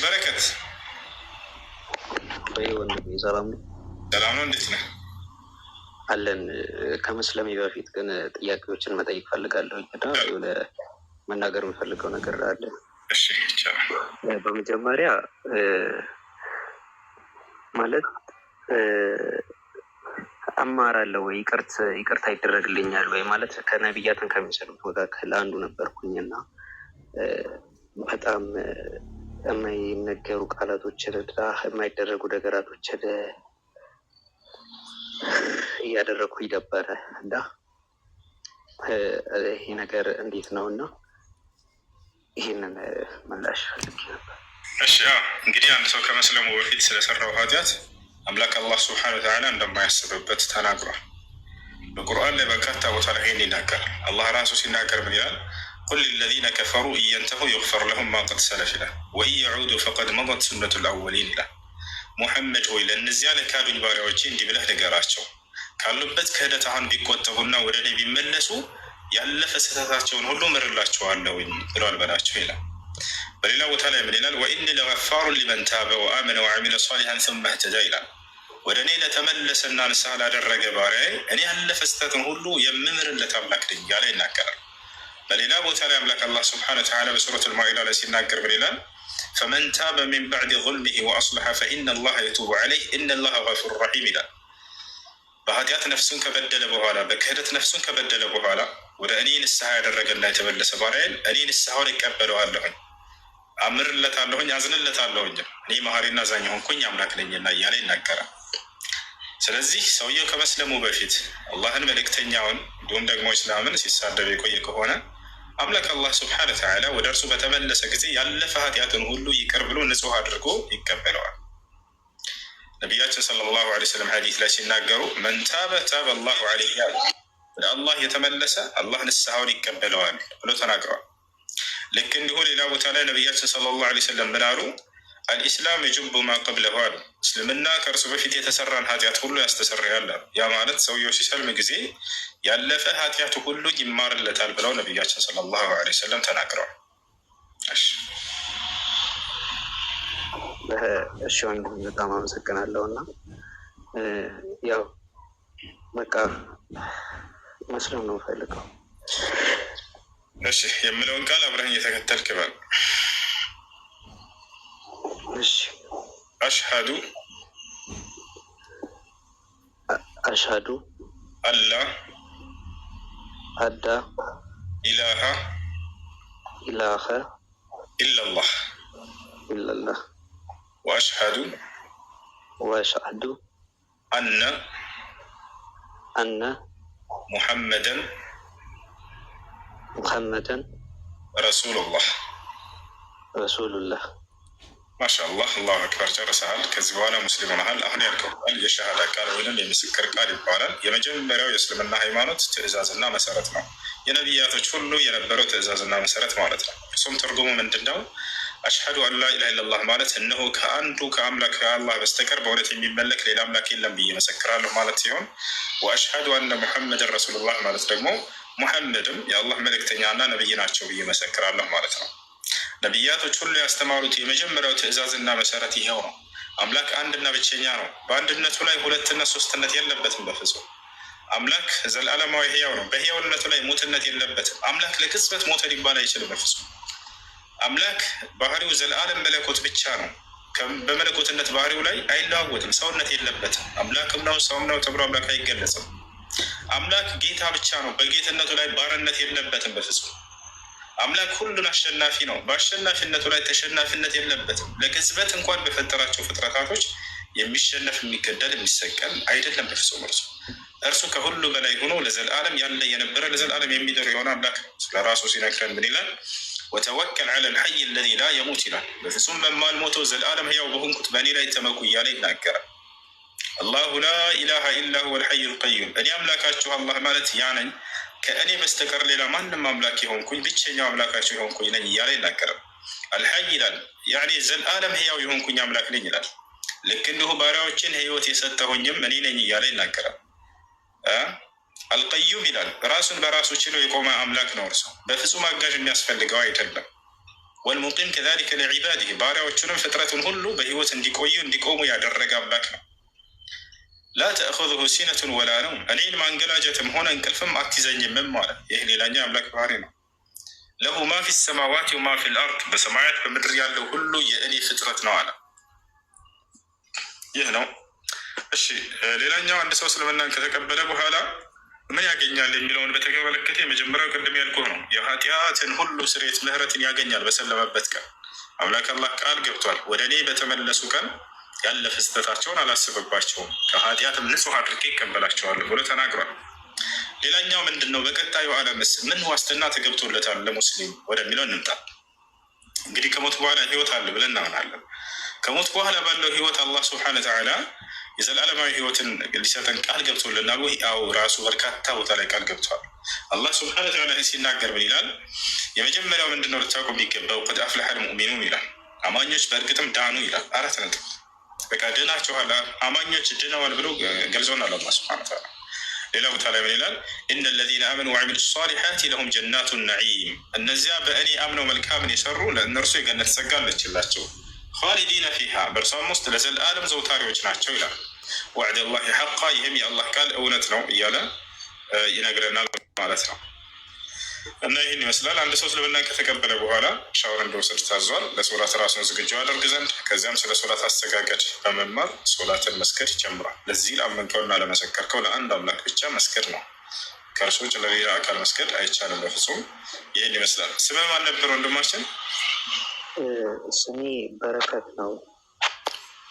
በረከት። ወይ ወንድሜ ሰላም ነው? ሰላም ነው። እንዴት ነህ? አለን። ከመስለሜ በፊት ግን ጥያቄዎችን መጠየቅ ፈልጋለሁ እና የሆነ መናገር የምፈልገው ነገር አለ። እሺ፣ ይቻላል። በመጀመሪያ ማለት እማራለሁ ወይ ይቅርታ ይደረግልኛል ወይ? ማለት ከነቢያትን ከሚሰሩት መካከል አንዱ ነበርኩኝ እና በጣም የማይነገሩ ቃላቶችን እና የማይደረጉ ነገራቶችን እያደረግኩኝ ነበረ እና ይሄ ነገር እንዴት ነው? እና ይህንን ምላሽ ፈልጌ ነበር። እሺ፣ እንግዲህ አንድ ሰው ከመስለሙ በፊት ስለሰራው ኃጢአት አምላክ አላህ سبحانه وتعالى እንደማያስብበት ተናግሯል። በቁርአን ላይ በርካታ ቦታ ላይ ይህን ይናገራል። አላህ ራሱ ሲናገር ምን ይላል? قل للذين كفروا إن ينتهوا يغفر لهم ما قد سلف ይላል። وإن يعودوا فقد مضت سنة الأولين ይላል። ሙሐመድ ሆይ፣ ለእነዚያ ለካዱኝ ባሪያዎቼ እንዲህ ብለህ ንገራቸው፣ ካሉበት ክህደት አሁን ቢቆጠቡና ወደ እኔ ቢመለሱ ያለፈ ስህተታቸውን ሁሉ ምርላቸዋለሁኝ ብሏል በላቸው ይላል። በሌላ ቦታ ላይ ምን ይላል? وإني لغفار لمن تاب وآمن وعمل صالحا ثم اهتدى ይላል። ወደ እኔ ለተመለሰና ንስሐ ላደረገ ባሪያዬ እኔ ያለፈ ስህተትን ሁሉ የምምርለት አምላክ ነኝ እያለ ይናገራል። በሌላ ቦታ ላይ አምላክ አላህ سبحانه وتعالى በሱረት አልማኢዳ ላይ ሲናገር ምን ይላል? فمن تاب من بعد ظلمه وأصلح فإن الله يتوب عليه إن الله غفور رحيم ይላል። በኃጢአት ነፍሱን ከበደለ በኋላ፣ በክህደት ነፍሱን ከበደለ በኋላ ወደ እኔ ንስሐ ያደረገና የተመለሰ ባሪያዬን እኔ ንስሐውን እቀበለዋለሁኝ፣ አምርለታለሁኝ፣ አዝንለታለሁኝ፣ እኔ መሐሪና አዛኝ ሆንኩኝ አምላክ ነኝና እያለ ይናገራል። ስለዚህ ሰውየው ከመስለሙ በፊት አላህን፣ መልእክተኛውን እንዲሁም ደግሞ እስላምን ሲሳደብ የቆየ ከሆነ አምላክ አላህ سبحانه وتعالى ወደ እርሱ በተመለሰ ጊዜ ያለፈ ኃጢአትን ሁሉ ይቅር ብሎ ንጹሕ አድርጎ ይቀበለዋል። ነቢያችን صلى الله عليه وسلم ሐዲስ ላይ ሲናገሩ من تاب تاب الله عليه አሉ። ወደ አላህ የተመለሰ አላህ ንስሐውን ይቀበለዋል ብሎ ተናግረዋል። ልክ እንዲሁ ሌላ ቦታ ላይ ነቢያችን صلى الله عليه وسلم ምን አሉ? الإسلام يجب ما قبله አሉ። እስልምና ከእርሱ በፊት የተሰራን ኃጢአት ሁሉ ያስተሰርያል አሉ። ያ ማለት ሰውየው ሲሰልም ጊዜ ያለፈ ኃጢአቱ ሁሉ ይማርለታል ብለው ነቢያችን صلى الله عليه وسلم ተናግረዋል። እሺ። እሺ ወንድም፣ በጣም አመሰግናለሁ። እና ያው በቃ መስለም ነው የምፈልገው። እሺ፣ የምለውን ቃል አብረኸኝ እየተከተልክ በል። እሺ። أشهد أشهد أن لا أن لا إله إله إلا الله إلا الله وأشهد وأشهد أن أن محمدا محمدا رسول الله። رسول الله። ما شاء الله، الله أكبر፣ ጨርሰሃል። ከዚህ በኋላ ሙስሊም ሆነሃል። አሁን ያልከው ቃል የሸሃዳ ቃል ወይም የምስክር ቃል ይባላል። የመጀመሪያው የእስልምና ሃይማኖት ትዕዛዝና መሰረት ነው። የነቢያቶች ሁሉ የነበረው ትዕዛዝና መሰረት ማለት ነው። እርሱም ትርጉሙ ምንድን ነው? أشهد أن لا إله إلا الله ማለት እነሆ ከአንዱ ከአምላክ ከአላህ በስተቀር በእውነት የሚመለክ ሌላ አምላክ የለም ብዬ መሰክራለሁ ማለት ሲሆን وأشهد أن محمدا رسول الله ማለት ደግሞ ሙሐመድም የአላህ መልእክተኛና ነቢይ ናቸው ብዬ መሰክራለሁ ማለት ነው። ነቢያቶች ሁሉ ያስተማሩት የመጀመሪያው ትዕዛዝና መሰረት ይሄው ነው። አምላክ አንድና ብቸኛ ነው። በአንድነቱ ላይ ሁለትነት ሶስትነት የለበትም በፍጹም። አምላክ ዘላለማዊ ህያው ነው። በህያውነቱ ላይ ሞትነት የለበትም። አምላክ ለቅጽበት ሞተ ሊባል አይችልም በፍጹም። አምላክ ባህሪው ዘላለም መለኮት ብቻ ነው። በመለኮትነት ባህሪው ላይ አይለዋወጥም። ሰውነት የለበትም። አምላክም ነው ሰውም ነው ተብሎ አምላክ አይገለጽም። አምላክ ጌታ ብቻ ነው። በጌትነቱ ላይ ባርነት የለበትም በፍጹም። አምላክ ሁሉን አሸናፊ ነው። በአሸናፊነቱ ላይ ተሸናፊነት የለበትም። ለቅጽበት እንኳን በፈጠራቸው ፍጥረታቶች የሚሸነፍ፣ የሚገደል፣ የሚሰቀል አይደለም በፍጹም። እርሱ ከሁሉ በላይ ሆኖ ለዘላለም ያለ፣ የነበረ፣ ለዘላለም የሚኖር የሆነ አምላክ ነው። ስለ ራሱ ሲነግረን ምን ይላል? وتوكل على الحي الذي لا يموت ይላል። በፍጹም በማልሞተው ዘላለም ህያው በሆንኩት በእኔ ላይ ተመኩ እያለ ይናገራል። الله لا إله إلا هو الحي القيوም፣ እኔ አምላካችሁ አላህ ማለት ያ ነኝ፣ ከእኔ በስተቀር ሌላ ማንም አምላክ የሆንኩኝ ብቸኛው አምላካችሁ የሆንኩኝ ነኝ እያለ ይናገራል። الحي ይላል፣ يعني ዘላለም ህያው የሆንኩኝ አምላክ ነኝ ይላል። ልክ እንዲሁ ባሪያዎችን ህይወት የሰጠሁኝም እኔ ነኝ እያለ ይናገራል። القيوم ይላል። ራሱን በራሱ ችሎ የቆመ አምላክ ነው። እርሱ በፍጹም አጋዥ የሚያስፈልገው አይደለም። والمقيم كذلك لعباده ባሪያዎቹንም ፍጥረቱን ሁሉ በህይወት እንዲቆዩ እንዲቆሙ ያደረገ አምላክ ነው። لا تأخذه سنة ولا نوم እኔን ማንገላጀትም ሆነ እንቅልፍም አትይዘኝምም ማለት ይህ ሌላኛው የአምላክ ባህሪ ነው። له ما في السماوات وما في الأرض በሰማያት በምድር ያለው ሁሉ የእኔ ፍጥረት ነው አለ። ይህ ነው። እሺ፣ ሌላኛው አንድ ሰው እስልምናን ከተቀበለ በኋላ ምን ያገኛል የሚለውን በተመለከተ የመጀመሪያው ቅድም ያልኩህ ነው። የኃጢአትን ሁሉ ስርየት ምህረትን ያገኛል በሰለመበት ቀን። አምላክ አላህ ቃል ገብቷል። ወደ እኔ በተመለሱ ቀን ያለፈ ስህተታቸውን አላስብባቸውም፣ ከኃጢአትም ንጹሕ አድርጌ ይቀበላቸዋለሁ ብሎ ተናግሯል። ሌላኛው ምንድን ነው? በቀጣዩ ዓለምስ ምን ዋስትና ተገብቶለታል ለሙስሊም ወደሚለው እንምጣ። እንግዲህ ከሞት በኋላ ህይወት አለ ብለን እናምናለን። ከሞት በኋላ ባለው ህይወት አላህ ስብሐነ ወተዓላ የዘላለማዊ ህይወትን ሊሰጠን ቃል ገብቶልናል ወይ? አዎ፣ ራሱ በርካታ ቦታ ላይ ቃል ገብቷል። አላህ ስብሐነ ወተዓላ ሲናገር ምን ይላል? የመጀመሪያው ምንድን ነው ልታውቁ የሚገባው ቀድ አፍለሐ ልሙእሚኑን ይላል። አማኞች በእርግጥም ዳኑ ይላል። አራት ነጥብ። በቃ ድናችኋል፣ አማኞች ድነዋል ብሎ ገልጾናል አላህ ስብሐነ ወተዓላ። ሌላ ቦታ ላይ ምን ይላል? إن الذين آمنوا وعملوا الصالحات لهم جنات النعيم፣ እነዚያ በእኔ አምነው መልካምን የሰሩ ለእነርሱ የገነት ጸጋ አለችላቸው። خالدين فيها፣ በእርሷም ውስጥ ለዘላለም ዘውታሪዎች ናቸው ይላል። وعد الله حقا፣ ይህም የአላህ ቃል እውነት ነው እያለ ይነግረናል ማለት ነው። እና ይህን ይመስላል። አንድ ሰው እስልምናን ከተቀበለ በኋላ ሻወር እንዲወስድ ታዟል። ለሶላት ራሱን ዝግጁ ያደርግ ዘንድ ከዚያም ስለ ሶላት አሰጋገድ በመማር ሶላትን መስገድ ይጀምራል። ለዚህ ላመንከውና ለመሰከርከው ለአንድ አምላክ ብቻ መስገድ ነው። ከእርሱ ውጭ ለሌላ አካል መስገድ አይቻልም በፍጹም። ይህን ይመስላል። ስምህ ማን ነበር ወንድማችን? ስሜ በረከት ነው።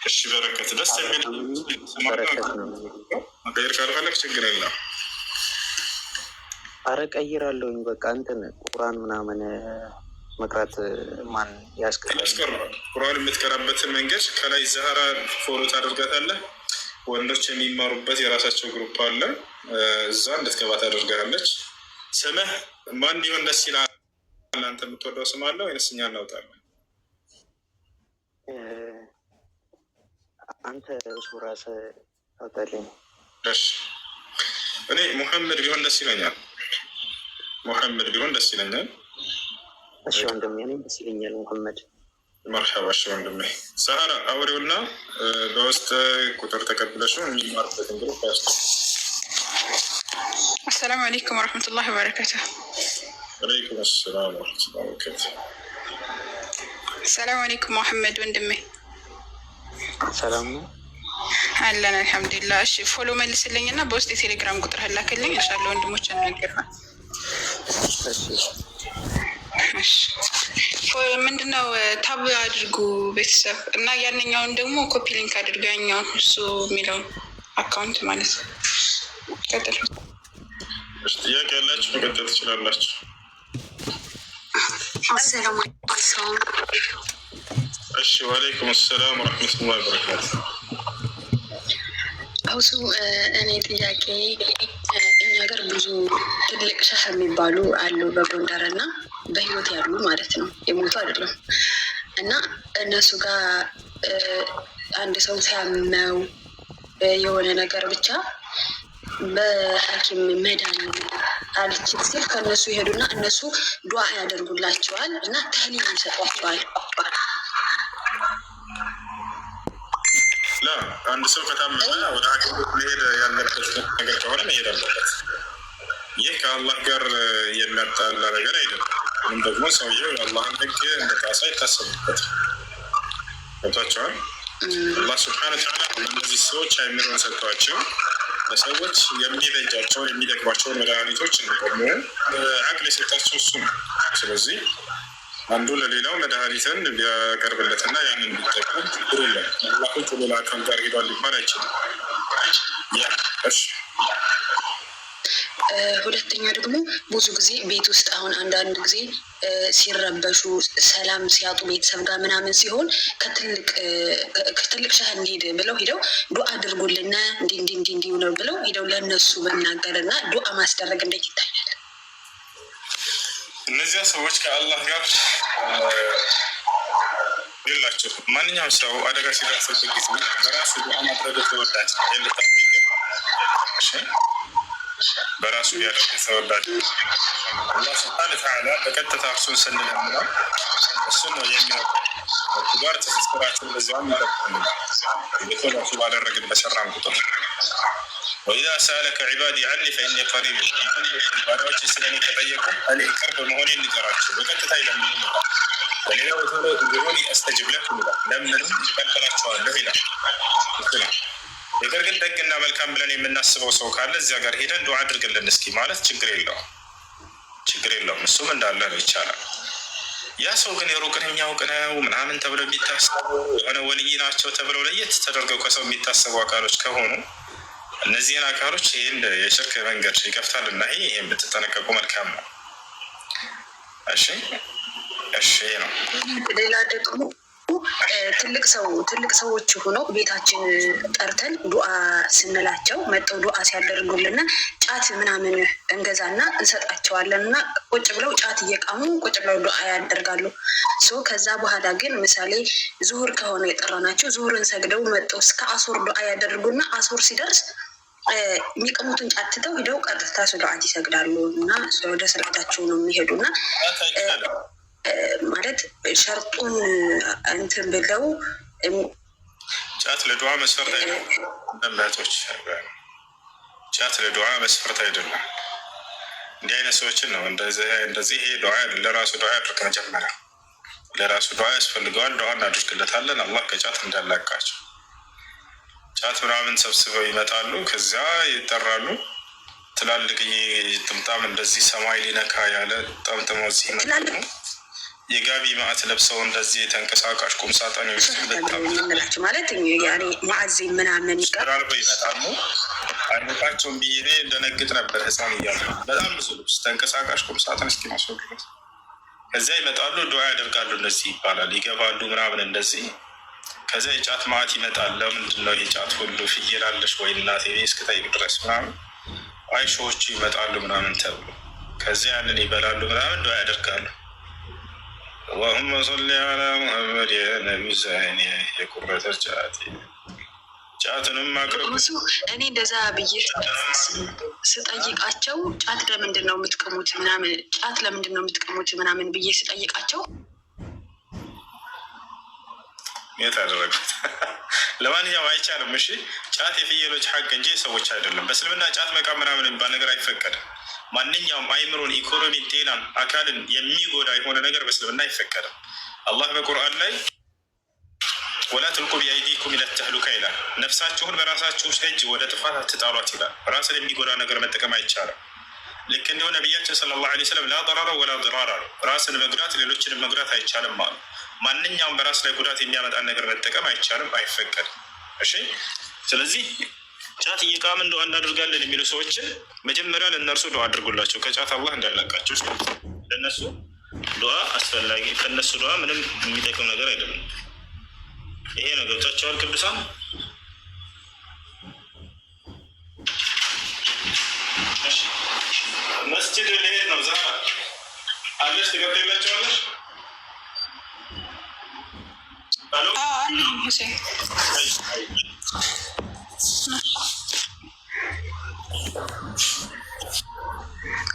እሺ በረከት፣ ደስ የሚል በረከት ነው። መቀየር ካልፈለግ ችግር የለም። አረ ቀይራለሁኝ። በቃ እንትን ቁርአን ምናምን መቅራት ማን ያስቀራል? ያስቀራል። ቁርአን የምትቀራበትን መንገድ ከላይ ዛህራ follow ታደርጋታለህ። ወንዶች የሚማሩበት የራሳቸው group አለ። እዛ እንድትገባ ታደርጋለች። ስምህ ማን ቢሆን ደስ ይላል? አንተ የምትወደው ስም አለ ወይንስ እኛ እናውጣለን? አንተ እሱ ራስህ አውጣልኝ። እሺ፣ እኔ ሙሐመድ ቢሆን ደስ ይለኛል። ሙሐመድ ቢሆን ደስ ይለኛል። እሺ ወንድሜ፣ እኔም ደስ ይለኛል ሙሐመድ። መርሐባ። እሺ ወንድሜ ሰሃራ አውሬውና በውስጥ ቁጥር ተቀብለሽ የሚማርበትን group ያስ السلام عليكم ورحمة الله وبركاته። عليكم السلام ورحمة الله وبركاته። السلام عليكم መሐመድ ወንድሜ። ሰላም ነው። አለን አልሐምዱሊላህ። እሺ follow መልስልኝ እና በውስጥ የቴሌግራም ቁጥር ላክልኝ። ኢንሻአላህ ወንድሞች እናገራል። እሺ። እሺ፣ ምንድነው tap አድርጉ ቤተሰብ እና ያንኛውን ደግሞ copy link አድርጉ፣ ያኛውን እሱ የሚለውን account ማለት ነው። ቀጥል። እሺ፣ ጥያቄ ያላችሁ መቀጠል ትችላላችሁ። السلام عليكم። እሺ፣ وعليكم السلام ورحمة الله وبركاته። አውሱ፣ እኔ ጥያቄ እኛ ሀገር ብዙ ትልቅ ሸህ የሚባሉ አሉ በጎንደር እና በህይወት ያሉ ማለት ነው፣ የሞቱ አይደለም። እና እነሱ ጋር አንድ ሰው ሲያመው የሆነ ነገር ብቻ በሐኪም መዳን አልችል ሲል ከእነሱ ይሄዱና እነሱ ዱዓ ያደርጉላቸዋል እና ተህሊል ይሰጧቸዋል። ላ አንድ ሰው ከታመመ ወደ ሐኪም ቤት መሄድ ያለበት ነገር ከሆነ መሄድ አለበት። ይህ ከአላህ ጋር የሚያጣላ ነገር አይደለም። ምንም ደግሞ ሰውየው የአላህን ሕግ እንደ ጣሳ አይታሰብበትም። ገብቷቸዋል። አላህ ስብሐነ ወተዓላ ለእነዚህ ሰዎች አእምሮን ሰጥቷቸው ለሰዎች የሚበጃቸውን የሚጠቅማቸውን መድኃኒቶች እንዲቆሙ አቅል የሰጣቸው እሱ ነው። ስለዚህ አንዱ ለሌላው መድኃኒትን ቢያቀርብለትና ያንን ቢጠቀም ችግር የለም። አላህ ከሌላ አካል ጋር ሄዷል ሊባል አይችልም። ያ እሺ። ሁለተኛ ደግሞ ብዙ ጊዜ ቤት ውስጥ አሁን አንዳንድ ጊዜ ሲረበሹ ሰላም ሲያጡ ቤተሰብ ጋር ምናምን ሲሆን ከትልቅ ሸህ እንሂድ ብለው ሂደው ዱዓ አድርጉልን እንዲህ እንዲህ እንዲህ እንዲህ ነው ብለው ሂደው ለእነሱ መናገር እና ዱዓ ማስደረግ እንዴት ይታያል? እነዚያ ሰዎች ከአላህ ጋር የላቸው። ማንኛውም ሰው አደጋ ሲደርስበት ጊዜ በራሱ ዱዓ ማድረግ ተወዳጅ ልታውቁ ይገባል። እሺ፣ በራሱ ቢያደርግ ተወዳጅ። አላህ سبحانه وتعالى በቀጥታ እርሱን ስንለምነው እሱን ነው የሚወደው። ከእርሱ ጋር ትስስራችን በዚያም ይጠቅማል። እርሱ ባደረግን በሰራን ቁጥር وإذا سألك عبادي عني فإني قريب፣ ባሪያዎች ስለኔ ከጠየቁ እኔ ቅርብ መሆኔን ንገራቸው። በቀጥታ ይለምኑ ይላል። በሌላ ቦታ ላይ ادعوني أستجب لكم ይላል። ለምኑኝ እቀበላቸዋለሁ ይላል። ነገር ግን ደግና መልካም ብለን የምናስበው ሰው ካለ እዚያ ጋር ሄደን ዱዓ አድርግልን እስኪ ማለት ችግር የለውም፣ ችግር የለውም። እሱም እንዳለ ነው፣ ይቻላል። ያ ሰው ግን የሩቅን የሚያውቅ ነው ምናምን ተብለው የሚታሰቡ የሆነ ወልይ ናቸው ተብለው ለየት ተደርገው ከሰው የሚታሰቡ አካሎች ከሆኑ እነዚህን አካሎች ይህን የሽርክ መንገድ ይከፍታል እና ይህን ብትጠነቀቁ መልካም ነው። እሺ፣ እሺ ነው። ሌላ ደግሞ ትልቅ ሰዎች ሆነው ቤታችን ጠርተን ዱዓ ስንላቸው መጠው ዱዓ ሲያደርጉልና ጫት ምናምን እንገዛና እንሰጣቸዋለን እና ቁጭ ብለው ጫት እየቃሙ ቁጭ ብለው ዱዓ ያደርጋሉ። So ከዛ በኋላ ግን ምሳሌ ዙሁር ከሆነ የጠራናቸው ዙሁርን ሰግደው መጠው እስከ አሶር ዱዓ ያደርጉና አሶር ሲደርስ የሚቅሙትን ጫት ትተው ሂደው ቀጥታ ሶላት ይሰግዳሉ እና ወደ ሰላታቸው ነው የሚሄዱና ማለት ሸርጡን እንትን ብለው ጫት ለዱዓ መስፈርት አይደለም። እህቶች ጫት ለዱዓ መስፈርት አይደለም። እንዲህ አይነት ሰዎችን ነው እንደዚህ ይሄ ዱዓ ለራሱ ዱዓ ያድርግ። መጀመሪያ ለራሱ ዱዓ ያስፈልገዋል። ዱዓ እናድርግለታለን አላህ ከጫት እንዳላቃቸው። ጫት ምናምን ሰብስበው ይመጣሉ፣ ከዚያ ይጠራሉ። ትላልቅ ጥምጣም እንደዚህ ሰማይ ሊነካ ያለ ጠምጥመው እዚህ ይመጣሉ። የጋቢ ማዕት ለብሰው እንደዚህ የተንቀሳቃሽ ቁምሳጥን የምንላቸው ማለት ሙዓዚን ምናምን ደራርበው ይመጣሉ። አይነቃቸውን ብዬ እኔ ደነግጥ ነበር ሕፃን እያለሁ። በጣም ብዙ ልብስ ተንቀሳቃሽ ቁምሳጥን እስኪመስሉ ድረስ ከዚያ ይመጣሉ፣ ዱዓ ያደርጋሉ። እንደዚህ ይባላል፣ ይገባሉ ምናምን እንደዚህ። ከዚያ የጫት ማዕት ይመጣል። ለምንድን ነው ይሄ ጫት ሁሉ ፍየል አለሽ ወይ እናቴ እስክጠይቅ ድረስ ምናምን አይሾዎቹ ይመጣሉ ምናምን ተብሎ ከዚያ ያንን ይበላሉ ምናምን ዱዓ ያደርጋሉ። اللهم صل على محمد يا نبي زين የቁረተ ጫት ጫትንም አቅርብ። ብዙ እኔ እንደዛ ብዬ ስጠይቃቸው ጫት ለምንድን ነው የምትቅሙት ምናምን ጫት ለምንድን ነው የምትቅሙት ምናምን ብዬ ስጠይቃቸው የት አደረጉት? ለማንኛውም አይቻልም። እሺ ጫት የፍየሎች ሀቅ እንጂ የሰዎች አይደለም። በእስልምና ጫት መቃም ምናምን የሚባል ነገር አይፈቀድም። ማንኛውም አይምሮን፣ ኢኮኖሚን፣ ጤናን፣ አካልን የሚጎዳ የሆነ ነገር በእስልምና አይፈቀድም። አላህ በቁርአን ላይ ولا تلقوا بأيديكم إلى التهلكة ይላል። ነፍሳችሁን በራሳችሁ እጅ ወደ ጥፋት አትጣሏት ይላል። ራስን የሚጎዳ ነገር መጠቀም አይቻልም። ልክ እንዲሁ ነቢያችን صلى الله عليه وسلم لا ضرر ولا ضرار አሉ። ራስን መጉዳት ሌሎችንም መጉዳት አይቻልም አሉ። ማንኛውም በራስ ላይ ጉዳት የሚያመጣን ነገር መጠቀም አይቻልም፣ አይፈቀድም። እሺ ስለዚህ ጫት እየቃምን ዱዓ እናደርጋለን የሚሉ ሰዎችን መጀመሪያ ለእነርሱ ዱዓ አድርጉላቸው፣ ከጫት አላህ እንዳላቃቸው። ለእነሱ ዱዓ አስፈላጊ፣ ከእነሱ ዱዓ ምንም የሚጠቅም ነገር አይደለም። ይሄ ነው። ገብቷቸዋል ቅዱሳን? መስጅድ ልሄድ ነው። ዛራ አለሽ? ትገብተላቸዋለሽ?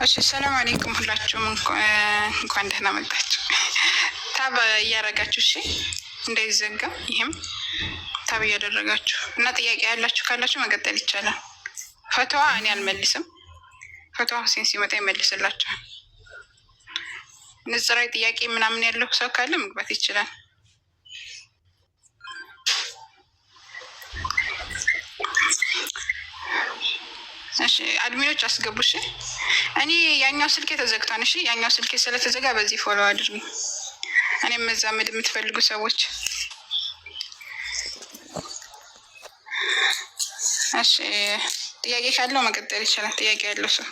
እሺ ሰላም አለይኩም ሁላችሁም እንኳን ደህና መጣችሁ። Tap እያደረጋችሁ እሺ፣ እንዳይዘጋ ይህም tap እያደረጋችሁ እና ጥያቄ ያላችሁ ካላችሁ መቀጠል ይቻላል። ፈትዋ እኔ አልመልስም። ፈትዋ ሁሴን ሲመጣ ይመልስላችኋል። ንጽራዊ ጥያቄ ምናምን ያለው ሰው ካለ መግባት ይችላል። እሺ admin ኦች አስገቡ። እሺ እኔ ያኛው ስልኬ ተዘግቷል። እሺ ያኛው ስልኬ ስለተዘጋ በዚህ follow አድርጉ። እኔ መዛመድ የምትፈልጉ ሰዎች እሺ፣ ጥያቄ ካለው መቀጠል ይችላል። ጥያቄ ያለው ሰው